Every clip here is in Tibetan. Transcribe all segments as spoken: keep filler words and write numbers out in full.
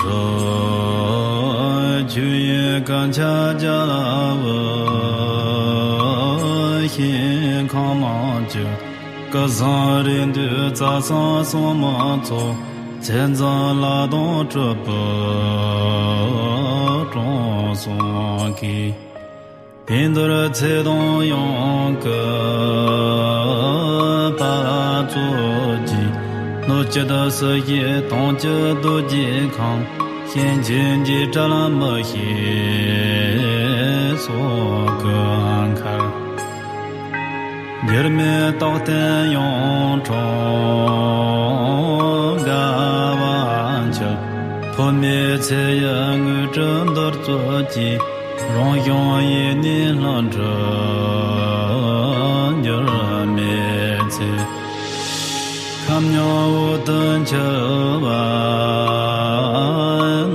ཆོས་དབྱིངས་གངས་ཆེན་རྒྱལ་བའི་ཞིང་ཁམས་ཀྱི་སྐལ་བཟང་རེ་འདོད་རྩྭ་ས་སྲུང་མ་ཚོགས། མཚན་འཛིན་ལ་དྭགས་གྲུབ་པའི་དྲང་སྲོང་གིས། དེང་འདིར་ཚེ་དང་གཡང་གི་བར་གཙོ་བྱས། སྣོད་བཅུད་སྲིད་ཞིའི་དྭངས་བཅུད་རྡོ་རྗེ་ཁམས། གཤིན་རྗེ་འཇིགས་བྲལ་མི་ཤེས་སྲོག་གི་མཁར། འགྱུར་མེད་རྟག་བརྟན་གཡུང་དྲུང་དགའ་བ་འཁྱིལ། ཐོག་མེད་ཚེ་ཡི་དངོས་གྲུབ་འདིར་སྩོལ་གྱིས། རང་བྱུང་ཡེ་ནས་ལྷུན་གྲུབ་འགྱུར་མེད་ཚེ། ཁམས་མྱང་འོད་དུ་འཁྱིལ་བ་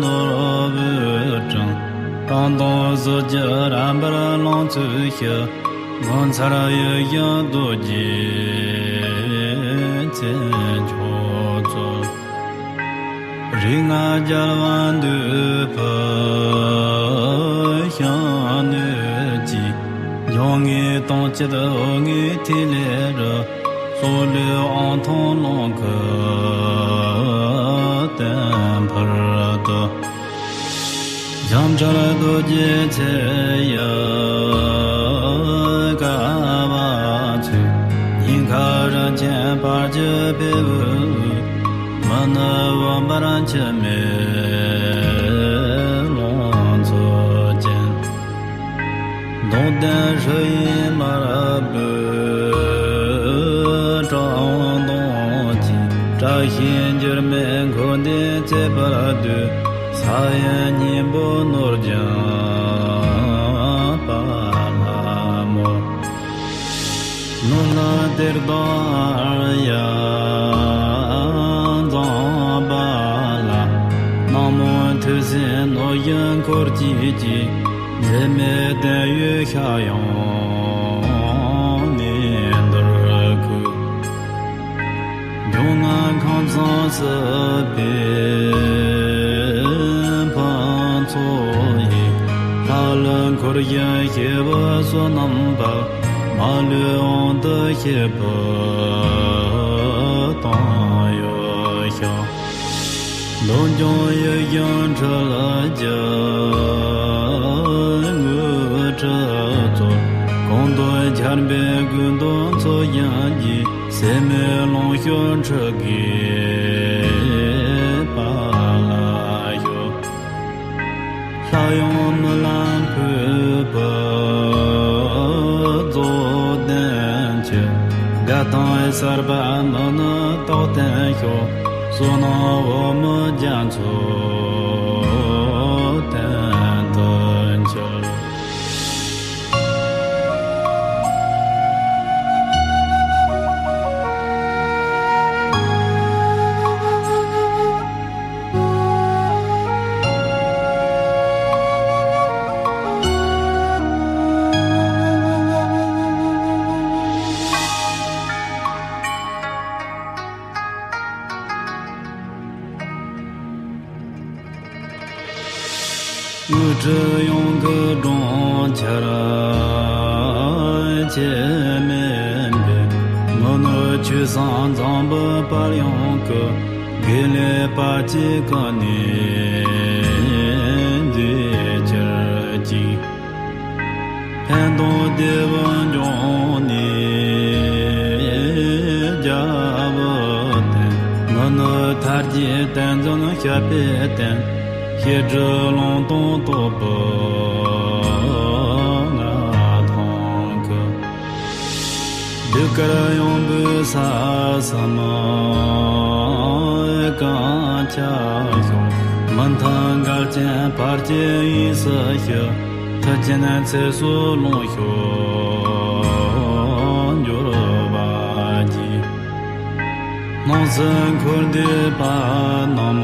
ནོར་བུའི་སྤྲིན། རང་དང་གཟི་བརྗིད་རྣམ་པར་ལོངས་སྤྱོད་ཞི། ངོ་མཚར་ཡིད་བཞིན་རྡོ་རྗེ་ཚེ་མཆོག་སྩོལ། རིགས་ལྔ་རྒྱལ་བ་འདུས་པའི་ཞིང་ནས་ཀྱི། འབྱུང་ལྔའི་དྭངས་བཅུད་འོད་ལྔའི་ཐིག་ལེ་རུ། སྲོག་བླུའི་དབང་ཐང་ལོངས་སྐུ་བརྟན་ཕུལ་དུ། འཇམ་དཔལ་རྡོ་རྗེ་ཚེ་ཡི་དགའ་བ་ཚོས། སྙིང་ཁར་རིན་ཆེན་ཕར་གྱི་འབེབས། མི་ནུབ་འོད་འབར་འཆི་མེད་ལོངས་སྤྱོད་ཅན། མདངས་ལྡན་ཧྲཱི་ཡིག་དམར་པོའི་བཀྲག་མདངས་ཀྱིས། བཀྲ་ཤིས་འགྱུར་མེད་འཁོར་འདས་མཛེས་པར་བསྡུས། ས་ཡི་སྙིང་པོ་ནོར་རྒྱུན་པདྨ་མོ། ནོར་ལྷ་གཏེར་སྟོང་ཡ་མཚན་པ་ལ། ནག་མོ་ཐོས་སྲས་ནོར་བཞིན་འཁོར་བཅས་ཀྱིས། འཛད་མེད་བསྟན་འོད་ཤར་ཡང་ནས་འདིར་འཁོད། འབྱུང་ལྔ་ཁམས་གསུམ་སྲིད་པའི་ཕུན་ཚོགས་ཡི། ལྷ་ཀླུ་འཁོར་བཞིན་གཤེགས་པའི་བསོད་ནམས་དཔལ། མ་ལུས་དབང་དུ་བྱེད་པའི་དང་ཡོད་ཤོག། འདོད་འཇོ་ཡིད་བཞིན་འཕྲུལ་གྱི་དངོས་གྲུབ་སྩོལ། གང་འདུལ་ཆར་འབེབས་དགུན་འདུལ་མཚོ་བཞིན་གྱི། སྲེད་མེད་ལོངས་སྤྱོད་འཕྲུལ་དགའི་དཔལ་ལ་ཞུགས། ལྷ་ཡང་མི་ལ་འཕོས་པའི་རྫོགས་ལྡན་གྱི། དགའ་སྟོན་གསར་པ་མི་ནུབ་རྟག་བརྟན་ཤོག། བསོད་ནམས་འོ་མའི་རྒྱ་མཚོ་བརྟན་དུ་འཁྱིལ། དངོས་གྲུབ་གཡང་གི་གྲོང་ཁྱེར་ཁྱད་མེད་པའི། མི་ནུབ་ཆོས་བཟང་འཛམ་བུ་དཔལ་ཡོངས་ཀྱི། དགེ་ལེགས་དཔལ་གྱི་གོ་གནས་འདི་གྱུར་ཅིག། ཕན་དང་བདེ་བའི་འབྱུང་གནས་རྒྱལ་བའི་བསྟན། མི་ནུབ་མཐར་གྱིས་བསྟན་འཛིན་ཤར་པའི་བསྟན། ཤེས་སྒྲིབ་ལུང་དང་རྟོགས་པའི་མངའ་ཐང་གི། ཟློས་གར་ཡངས་པའི་ས་གསུམ་གང་ཁྱབ་ཤོག། མི་མཐུན་འགལ་རྐྱེན་བར་ཆད་དབྱིངས་སུ་ཞི། མཐུ་ཆེན་ཚེ་སྲོག་ལོངས་སྤྱོད་འབྱོར་བ་གྱིས། སྣང་སྲིད་འཁོར་འདས་པ་རྣམས་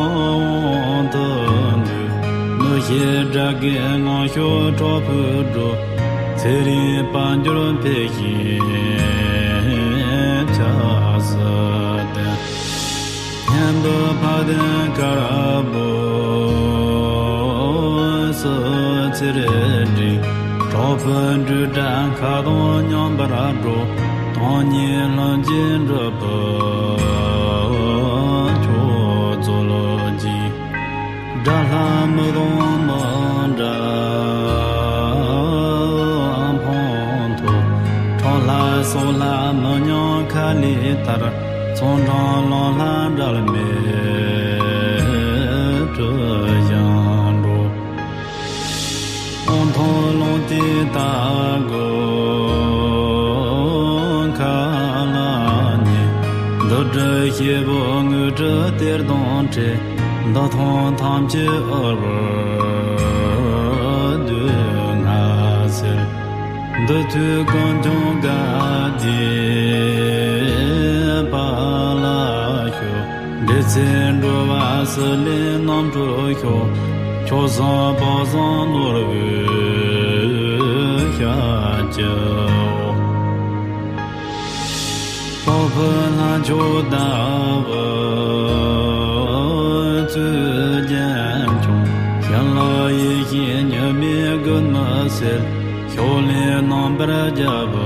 དབང་དུ་འདུས། མི་ཤེས་དགྲ་བགེགས་ངན་ཤོས་དྲག་པོའི་སྒྲོ། ཚེ་རིང་དཔལ་འབྱོར་འཕེལ་ཞིང་ཆགས་སུ་བསྟན། སྙན་པའི་ཕ་ དོན་དཀར་པོ་སུ་ཚེ་རེ་འདྲི། གྲོགས་ཕུན་སྒྲུབ་གྲྭ་མཁའ་དང་མཉམ་པར་འགྲོ། དོན་གཉིས་ལྷུན་གྱིས་འགྲུབ་པའི་མཆོག་སྩོལ་གྱིས། དགྲ་ལྷ་མི་གདོང་མི་འདྲ་འཕང་མཐོ། ཁྲོ་ལྷ་སྲོག་ལྷ་མི་མྱང་ཁ་ལས་ཐར། ཚོང་འབྲང་ལོང་ལྷ་འབྲལ་མེད་གྲུ་བཞིན་འགྲོ། དབང་ཐང་ལུང་བསྟན་ལྟ་དགོས་མཁའ་ལ་ཉེ། འདི་འདྲའི་སྐྱེས་བུ་དངོས་གྲུབ་གཏེར་དང་འཕྲད། འདི་མཐོང་ཐམས་ཅད་འོད་འབར་སྡུག་བསྔལ་སེལ། འདི་དུས་ཀུན་ཀྱང་དགའ་བདེའི་དཔལ་ལ་སྤྱོད། འབྲེལ་ཚད་འགྲོ་བ་སྲིད་ལས་རྣམ་གྲོལ་ཤོག། མཆོག་གསུམ་དཔག་བསམ་ནོར་བུའི་ཞལ་གྱི་འོག། དཔའ་བོ་ལྷ་མཆོག་ཟླ་བའི་གཙོས་རྒྱན་འཁྱོངས། བྱིན་རླབས་ཡེ་ཤེས་ཉི་མའི་མགུལ་མ་གསལ། ཕྱོགས་ལས་རྣམ་པར་རྒྱལ་པོ་